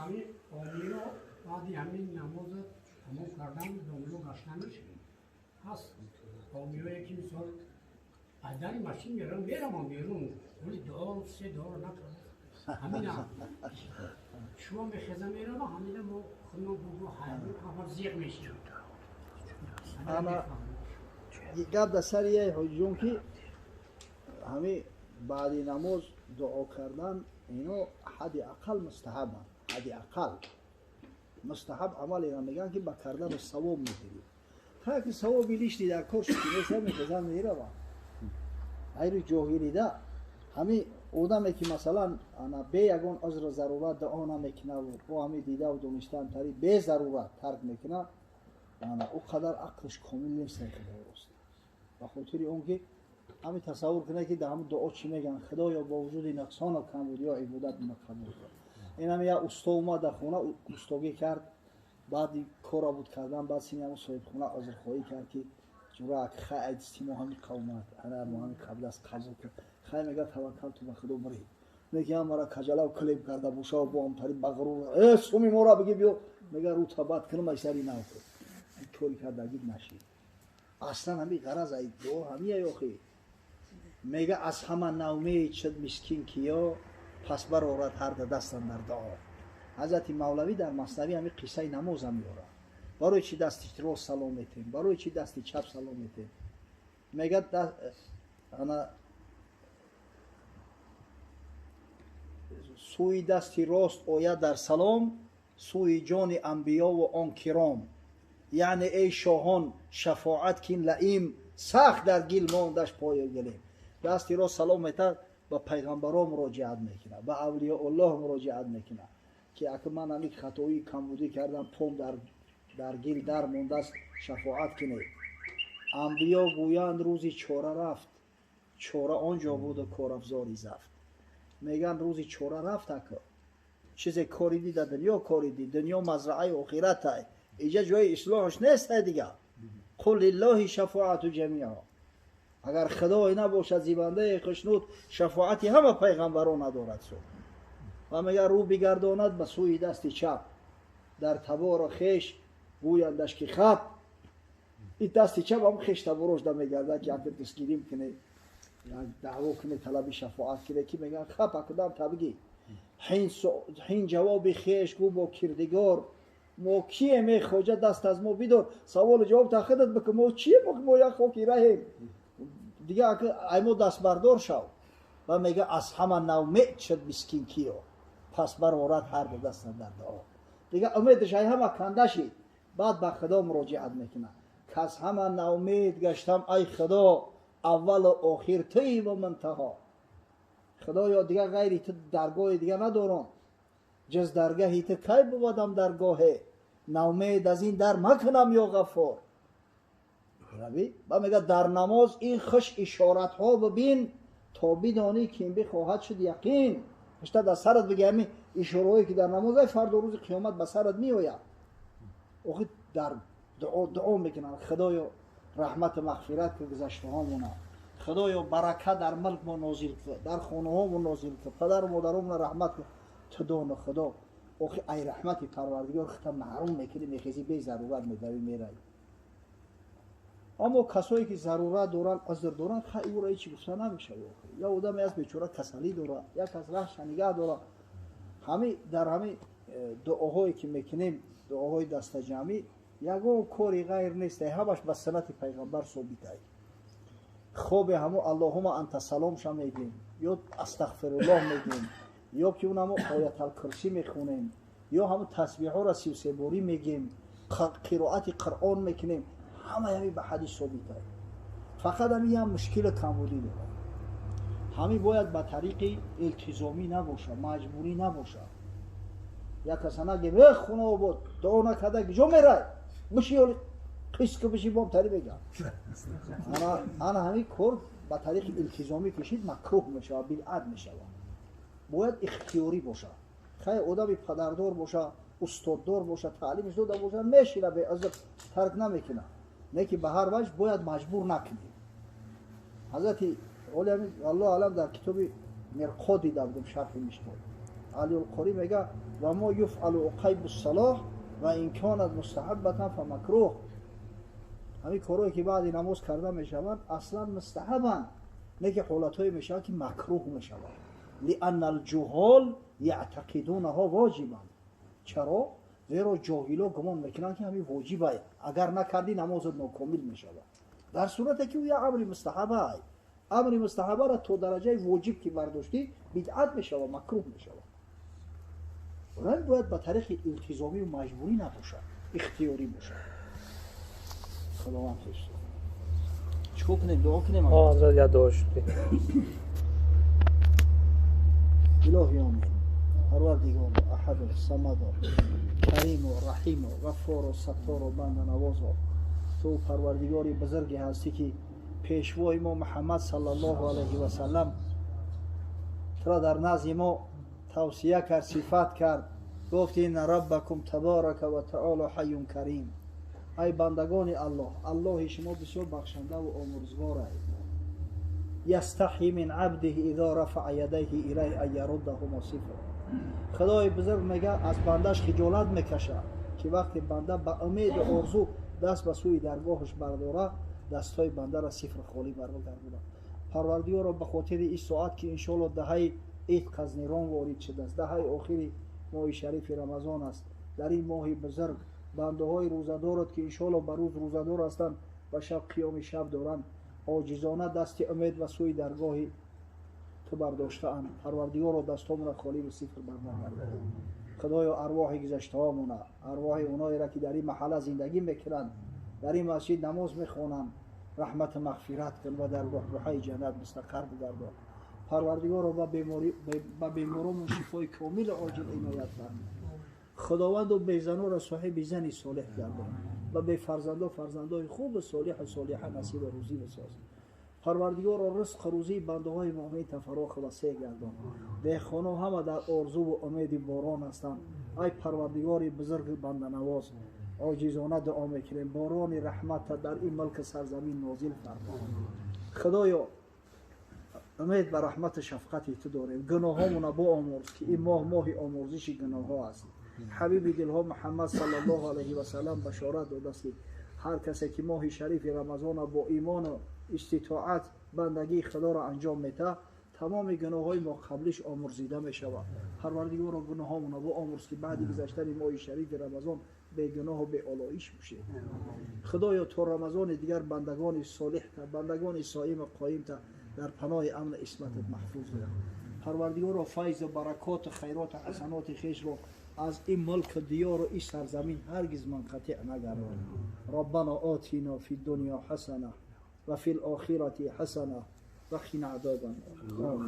Ҳамин омиё баъди ҳамин намоза тамом кардан домло гаштанаш ҳаст омиёе ки мисол аз дари масҷид мерам мерамам берун, вале дуо се дуоро накард. Ҳамина шумо мехеза мерама, ҳамина мо худмо бугу ҳайрон ҳама зиқ мешем. Ана гап дар сари яй ҳоҷиҷон, ки ҳами баъди намоз дуо кардан ино ҳадди ақал мустаҳабанд. Ҳадди ақал мустаҳаб амалеро мегӯянд, ки ба кардану савоб мегирӣ. Ха ки савоби лишний дар кор шуд неста, мехезан мераванд. Ғайри ҷоҳилида ҳами одаме ки масалан ана бе ягон узру зарурат дуо намекунаву бо ҳами дидаву донистан тари безарурат тарк мекунад, ана ӯ қадар ақлш комил нест. Худои рост, ба хотири он ки ҳами тасаввур кунад, ки дар ҳамн дуо чӣ мегӯянд: «Худоё, бо вуҷуди нуқсону камбудиё ибодат ма қабул кун». Ин ҳами як усто омад дар хона, устогӣ кард. Баъди кора буд кардан, баъд сини ҳамн соҳибхона узрхоҳӣ кард, ки ҷурак хай айдисти мо ҳами қавмат ана мо ҳами қабл аст, қабул кун. Хай мега, таваккалту ба Худо, биред. Неки ҳам мара каҷалав клеб карда боша, бо ҳамтари бағрур э суми мора биги биё, мега, рӯ табат кунам, ай сари нав кун. Кори кардагид нашид. Аслан ҳами ғараз ай дуо ҳамия ёхи. Мега, аз ҳама навмед шуд мискин киё, пас барорад ҳар да дастан дар дуо. Ҳазрати Мавлавӣ дар Маснавӣ ҳами қиссаи намоза меорад: барои чӣ дасти рост салом метем, барои чӣ дасти чап салом метем? Мега, ана сӯи дасти рост ояд дар салом сӯи ҷони анбиёву он киром, яъне эй шоҳон, шафоат кин лаим, сахт дар гил мондаш пою гилем. Дасти рост салом метад, ба пайғамбаро муроҷиат мекунад, ба авлиёуллоҳ муроҷиат мекунад, ки ака ман ҳамин хатоии камбудӣ кардам, пом дар гил дар мондааст, шафоат кунед. Анбиё гӯянд: «Рӯзи чора рафт, чора он ҷо буду корафзори зафт». Мегӯянд: «Рӯзи чора рафт, ака чизе кори ди дар дунё, кори ди дунё мазраъаи охиратай, иҷа ҷои ислоҳаш нестай дига». Қул лиллоҳи шафоату ҷамиа. Агар Худое набошад зибандаи хушнуд, шафоати ҳама пайғамбарон надорад суд. Ва мега, рӯ бигардонад ба сӯи дасти чап дар табору хеш, гӯяндаш ки хаб. И дасти чап ҳам хеш таборош да мегардад, ки ака дастгирим куне, як даъво куне, талаби шафоат куне, ки мегӯянд: «Хаб, акудам табгӣ ҳин ҷавоби хеш гӯ бо кирдигор, мо кием, эй хоҷа, даст аз мо бидор». Саволу ҷавоб та худат бикун: мо чием? Мо як хоки раҳем дига, ака ай мо дастбардор шав. Ва мега, аз ҳама навмед шуд мискин киё, пас барорад ҳар ду дастан дар дуо. Дига умедаш ай ҳама канда шид, баъд ба Худо муроҷиат мекунад: «Каз ҳама навмед гаштам, ай Худо, аввалу охир туи ва мунтаҳо. Худоё, дига ғайри ту даргоҳи дига надорам, ҷуз даргаҳи ту кай бувадам даргоҳе? Навмед аз ин дар макунам, ё Ғаффор». Раби ба мега, дар намоз ин хуш ишоратҳо бибин, то бидонӣ ки ин бихоҳад шуд яқин. Ишта дар сарат биги, ҳамин ишораҳое ки дар намоз ай, фардо рӯзи қиёмат ба сарат меояд. Охи дар дуо дуо мекунанд: «Худоё, раҳмату мағфират ку гузаштаҳомона, Худоё, барака дар мулк мо нозил ку, дар хонаҳомо нозил ку, падару модаромона раҳмат ку». Ту дону Худо, охи ай раҳмати Парвардигор хита маҳрум мекунӣ, мехезӣ, безарурат медавӣ, меравӣ. Аммо касое ки зарурат доранд, узр доранд, хай, ӯро ҳечи гуфта намешавад. Я одаме аст бечора, касалӣ дорад, як кас раҳша нигаҳ дорад. Ҳами дар ҳами дуоҳое ки мекунем, дуоҳои дастаҷамъӣ, ягон кори ғайр нест, ҳамаш ба суннати пайғамбар собитай. Хобе ҳамо «Аллоҳума анта салом» ша мегӯем, ё «Астағфируллоҳ» мегӯем, ё ки он ҳамо Ояталкурсӣ мехонем, ё ҳамо тасбиҳҳоро 33 борӣ мегӯем, қироати Қуръон мекунем, ҳамаи ҳами ба ҳадис собитай. Фақат ҳами як мушкили камбудӣ дорад: ҳами бояд ба тариқи илтизомӣ набошад, маҷбурӣ набошад. Як каса нагем: «Э, хона обод, дуо накарда куҷо мерай? Биши, оли қиску биши бом тари», мегам. Ана ҳамин кор ба тариқи илтизомӣ кишид, макрӯҳ мешавад, бидъат мешавад. Бояд ихтиёрӣ бошад. Хай, одами падардор боша, устоддор боша, таълимаш дода боша, мешина, беузр тарк намекунад. Не ки ба ҳар ваҷ бояд маҷбур накунем. Ҳазрати оли, аллоҳ алам, дар китоби Мирқо дида будем, шарҳи Мишкот. Али Алқорӣ мега ва мо юфъалу уқайбу салоҳ ва ин канат мустаҳаббатан фамакруҳ. Ҳамин корҳое ки баъди намоз карда мешаванд аслан мустаҳабанд, не ки ҳолатҳое мешаванд ки макруҳ мешаванд. Лианна алҷуҳол яътақидунаҳо воҷибан. Чаро? Зеро ҷоҳило гумон мекунанд ки ҳамин воҷибай, агар накардӣ намозат нокомил мешавад. Дар сурате ки ӯ як амри мустаҳабай, амри мустаҳабаро то дараҷаи воҷиб ки бардоштӣ бидъат мешавад, макруҳ мешавад. Барои бояд ба тариқи илтизомию маҷбурӣ набошад, ихтиёрӣ бошад. Худованд ҳифз. Чикор кунем? Дуо кунем? Ҳазрат я дуо шуд. Илоҳи омин. Парвардигоро, аҳаду, самадо, кариму, раҳиму, ғаффору, саттору, банданавозо, ту парвардигори бузурге ҳастӣ ки пешвои мо Муҳаммад саллаллоҳу алайҳи васаллам туро дар назди мо тавсия кард, сифат кард, гуфт инна раббакум табарака ва таоло ҳайюн карим. Ай бандагони Аллоҳ, Аллоҳи шумо бисёр бахшандаву омурзгорай. Ястаҳи мин абдиҳи изо рафаа ядайҳи илайҳи ан яруддаҳумо сифра. Худои бузург мега аз бандаш хиҷолат мекашад ки вақте банда ба умеду орзу даст ба сӯи даргоҳаш бардора, дастҳои бандаро сифр холӣ баргардонад. Парвардигоро ба хотири ин соат ки иншоалло даҳаи ид қазнирон ворид шудааст, даҳаи охири моҳи шарифи Рамазон аст, дар ин моҳи бузург бандаҳои рӯзадорат ки иншоалло ба рӯз рӯзадор ҳастанд ва шаб қиёми шаб доранд, оҷизона дасти умед ва сӯи даргоҳи ту бардоштаанд. Парвардигоро дастҳомонро холӣ ва сифр барнагардон. Худоё арвоҳи гузаштаҳомона, арвоҳи оноеро ки дар ин маҳалла зиндагӣ мекунанд, дар ин масҷид намоз мехонанд, раҳмату мағфират кун ва дар руҳруҳаи ҷаннат мустақар бигардон. Парвардигоро ба беморомон шифои комилу оҷил иноят фармо. Худованду безанора соҳиби зани солеҳ гардон ва бефарзандо фарзандои хубу солиҳу солиҳа насибу рӯзӣ бисоз. Парвардигоро ризқу рӯзии бандаҳои муъмин тафарроху васеъ гардон. Деҳқоно ҳама дар орзуву умеди борон ҳастанд. Ай парвардигори бузурги банданавоз, оҷизона дуо мекунем, борони раҳматта дар ин мулки сарзамин нозил фармо. Худоё умед ба раҳмату шафқати ту дорем. Гуноҳҳомона боомурз ки ин моҳ моҳи омурзиши гуноҳҳо аст. Ҳабиби дилҳо Муҳаммад саллаллоҳу алайҳи васаллам башорат додааст ки ҳар касе ки моҳи шарифи Рамазонро бо имону иститоат бандагии Худоро анҷом медиҳад, тамоми гуноҳҳои мо қаблиш омурзида мешавад. Парвардигоро гуноҳҳомонро боомурз ки баъди гузаштани моҳи шарифи Рамазон бегуноҳу беолоиш бошем. Худоё то Рамазони дигар бандагони солиҳта, бандагони соиму қоимта дар паноҳи амну исматат маҳфуз дор. Парвардигоро файзу баракоту хайроту ҳасаноти хешро аз ин мулку диёру ин сарзамин ҳаргиз мунқатиъ нагардон. Роббано отино фи дунё ҳасана ва фи лохирати ҳасана ва қина азобан нор.